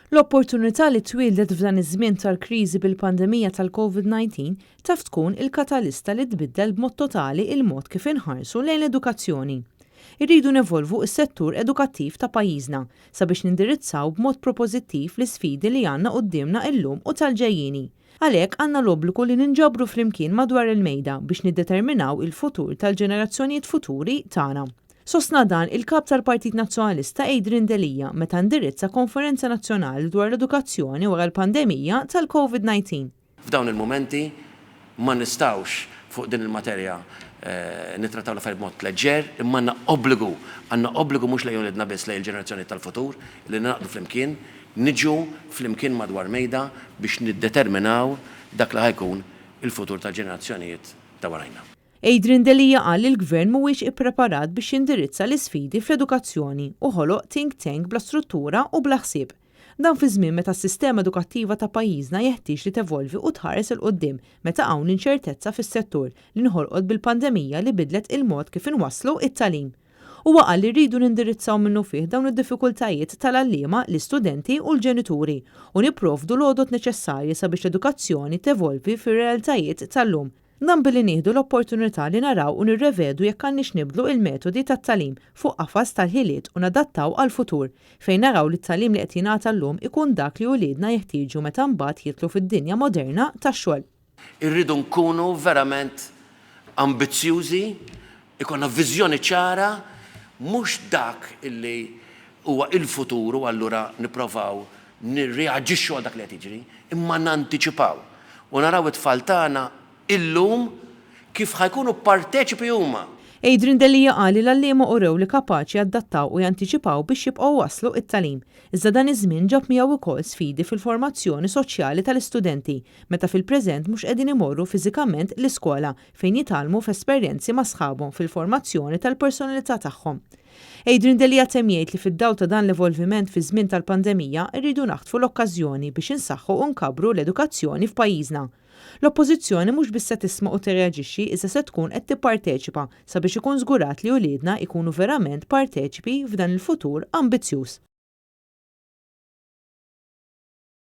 L-opportunità li twieldet f'dan iż-żmien tal-kriżi bil-pandemija tal-Covid-19 taf tkun il-katalista li tbiddel b'mod totali il-mod kif inħarsu lejn l-edukazzjoni. Irridu nevolvu s-settur edukattiv ta' pajjiżna sabiex nindirizzaw b'mod propożittiv l-isfidi li għandna quddiemna illum u tal-ġejjieni. Għalhekk għandna l-obbligu li ninġabru flimkien madwar il-mejda biex niddeterminaw il-futur tal-ġenerazzjonijiet futuri tagħna. Sostna dan il-Kap tal-Partit Nazzjonalista Adrian Delia meta indirizza konferenza nazzjonali dwar l-edukazzjoni wara l-pandemija tal-Covid-19. F'dawn il-mumenti ma nistgħux fuq din il-materja nittrattaw l-affarijiet b'mod leġġer, imma għandna obbligu, għandna obbligu mhux lejn uliedna biss, lejn il-ġenerazzjonijiet tal-futur, li ningħaqdu flimkien, niġu flimkien madwar mejda biex niddeterminaw dak li ħa jkun il-futur tal-ġenerazzjonijiet ta' warajna. Adrian Delia qal li l-Gvern mhuwiex ippreparat biex jindirizza l-isfidi fl-edukazzjoni u ħoloq think tank bla struttura u bla ħsieb. Dan fi żmien meta s-sistema edukattiva ta' pajjiżna jeħtieġ li tevolvi u tħares 'il quddiem meta hawn inċertezza fis-settur li nħolqot bil-pandemija li bidlet il-mod kif inwasslu t-tagħlim. Huwa qal li rridu nindirizzaw minnufih dawn id-diffikultajiet tal-għalliema, l-istudenti u l-ġenituri u nipprovdu l-għodod neċessarji sabiex l-edukazzjoni tevolvi fir-realtajiet tal-lum. Dan billi nieħdu l-opportunità li naraw u nirrevedu jekk għandniex nibdlu il-metodi tat-tagħlim fuq qafas tal-ħiliet u nadattaw għall-futur, fejn naraw li t-tagħlim li qed jingħata llum ikun dak li uliedna jeħtieġu meta mbagħad jidħlu fid-dinja moderna tax-xogħol. Irridu nkunu verament ambizzjużi, ikollna viżjoni ċara, mhux dak illi huwa il-futur u allura nipprovaw nirreaġixxu għal dak li qed jiġri, imma nantiċipaw u naraw it-tfal tagħna illum kif ħa jkunu parteċipi huma. Adrian Delia qal li l-għalliema urew li kapaċi jadattaw u jantiċipaw biex jibqgħu jwasslu t-tagħlim. Iżda dan iż-żmien ġab miegħu wkoll sfidi fil-formazzjoni soċjali tal-istudenti meta fil-preżent mhux qegħdin imorru fiżikament l-iskola fejn jitgħallmu f'esperjenzi ma' sħabhom fil-formazzjoni tal-personalità tagħhom. Adrian Delia temm jgħid li fid-dawl ta' dan l-evolviment fiż-żmien tal-pandemija rridu naħtfu l-okkażjoni biex insaħħu u nkabbru l-edukazzjoni f'pajjiżna. L-Oppożizzjoni mhux biss se tisma' u tirreaġixxi iżda se tkun qed tipparteċipa sabiex ikun żgurat li uliedna jkunu verament parteċipi f'dan il-futur ambizzjuż.